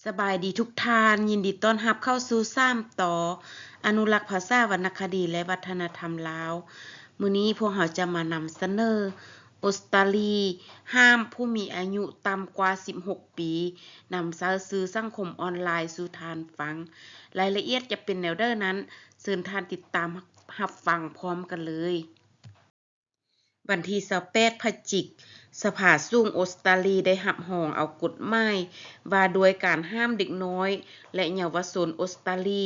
ສະບາຍດີທຸກທ່ານ, ຍິນດີຕ້ອນຮັບເຂົ້າສູ່ສາມຕໍ່ ອະນຸລັກພາສາ, ວັນນະຄະດີ ແລະ ວັດທະນະທຳລາວ. ມື້ນີ້ພວກເຮົາຈະມານຳສະເໜີ ອົດສະຕາລີຫ້າມຜູ້ມີອາຍຸຕ່ຳກວ່າສິບຫົກປີ ນຳໃຊ້ສື່ສັງຄົມອອນລາຍສູ່ທ່ານຟັງ. ລາຍລະອຽດຈະເປັນແນວໃດນັ້ນ, ເຊີນທ່ານຕິດຕາມຮັບຟັງພ້ອມກັນເລີຍ. ວັນທີຊາວແປດ ພະຈິກ, ສະພາສູງອົດສະຕາລີໄດ້ຮັບຮອງເອົາກົດໝາຍວ່າດ້ວຍການຫ້າມເດັກນ້ອຍ ແລະ ເຍົາວະຊົນອົດສະຕາລີ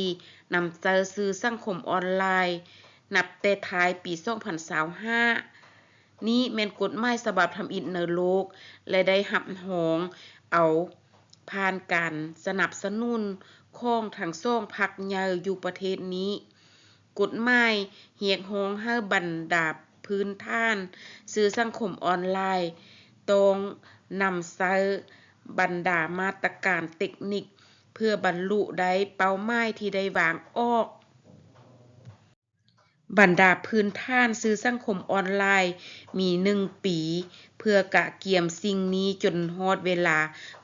ນຳໃຊ້ສື່ສັງຄົມອອນລາຍ ນັບແຕ່ທ້າຍປີສອງພັນຊາວຫ້າ. ນີ້ແມ່ນກົດໝາຍສະບັບທຳອິດໃນໂລກ ແລະ ໄດ້ຮັບຮອງເອົາຜ່ານການສະໜັບສະໜູນຂອງທັງສອງພັກໃຫຍ່ຢູ່ປະເທດນີ້. ກົດໝາຍຮຽກຮ້ອງໃຫ້ບັນດາພື້ນຖານສື່ສັງຄົມອອນລາຍ ຕ້ອງນຳໃຊ້ບັນດາມາດຕະການເຕັກນິກ ເພື່ອບັນລຸໄດ້ເປົ້າໝາຍທີ່ໄດ້ວາງອອກ. ບັນດາພື້ນຖານສື່ສັງຄົມອອນລາຍມີໜຶ່ງປີ ເພື່ອກະກຽມສິ່ງນີ້ຈົນຮອດເວລາ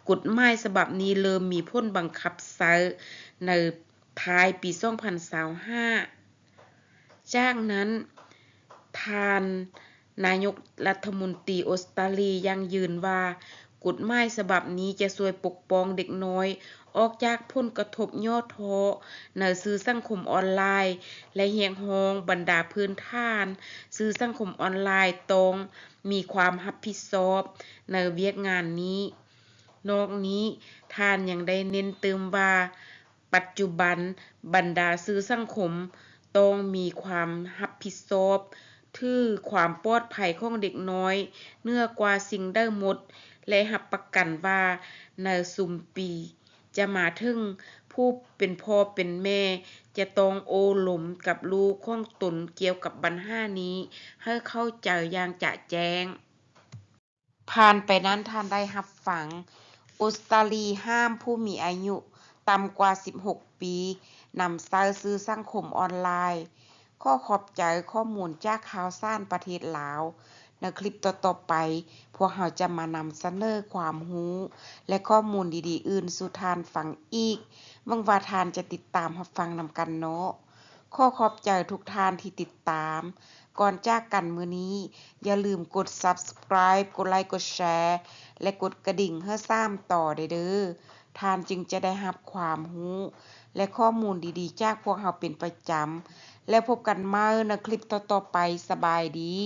ກົດໝາຍສະບັບນີ້ເລີ່ມມີຜົນບັງຄັບໃຊ້ໃນທ້າຍປີສອງພັນຊາວຫ້າ. ຈາກນັ້ນ, ທ່ານນາຍົກລັດຖະມົນຕີອົດສະຕາລີຢັ້ງຢືນວ່າ ກົດໝາຍສະບັບນີ້ຈະຊ່ວຍປົກປ້ອງເດັກນ້ອຍອອກຈາກຜົນກະທົບຫຍໍ້ທໍ້ໃນສື່ສັງຄົມອອນລາຍ ແລະ ຮຽກຮ້ອງບັນດາພື້ນຖານສື່ສັງຄົມອອນລາຍຕ້ອງມີຄວາມຮັບຜິດຊອບໃນວຽກງານນີ້. ນອກນີ້, ທ່ານຍັງໄດ້ເນັ້ນຕື່ມວ່າ ປັດຈຸບັນ, ບັນດາສື່ສັງຄົມຕ້ອງມີຄວາມຮັບຜິດຊອບຖືຄວາມປອດໄພຂອງເດັກນ້ອຍເໜືອກວ່າສິ່ງໃດໝົດ ແລະ ຮັບປະກັນວ່າໃນຊຸມປີຈະມາເຖິງ, ຜູ້ເປັນພໍ່ເປັນແມ່ຈະຕ້ອງໂອ້ລົມກັບລູກຂອງຕົນກ່ຽວກັບບັນຫານີ້ໃຫ້ເຂົ້າໃຈຢ່າງຈະແຈ້ງ. ຜ່ານໄປນັ້ນທ່ານໄດ້ຮັບຟັງ ອົດສະຕາລີຫ້າມຜູ້ມີອາຍຸຕ່ຳກວ່າສິບຫົກປີນຳໃຊ້ສື່ສັງຄົມອອນລາຍ. ຂໍຂອບໃຈຂໍ້ມູນຈາກຂ່າວສານປະເທດລາວ. ໃນຄລິບຕໍ່ໆໄປ, ພວກເຮົາຈະມານຳສະເໜີຄວາມຮູ້ ແລະ ຂໍ້ມູນດີໆອື່ນສູ່ທ່ານຟັງອີກ. ຫວັງວ່າທ່ານຈະຕິດຕາມຮັບຟັງນຳກັນເນາະ. ຂໍຂອບໃຈທຸກທ່ານທີ່ຕິດຕາມ. ກ່ອນຈາກກັນມື້ນີ້, ຢ່າລືມກົດ Subscribe ກົດໄລກ໌ ກົດແຊ ແລະ ກົດກະດິ່ງໃຫ້ສາມຕໍ່ໄດ້ເດີ້. ທ່ານຈຶ່ງຈະໄດ້ຮັບຄວາມຮູ້ ແລະ ຂໍ້ມູນດີໆຈາກພວກເຮົາເປັນປະຈຳ. ແລ້ວພົບກັນໃໝ່ໃນຄລິບຕໍ່ໆໄປ. ສະບາຍດີ.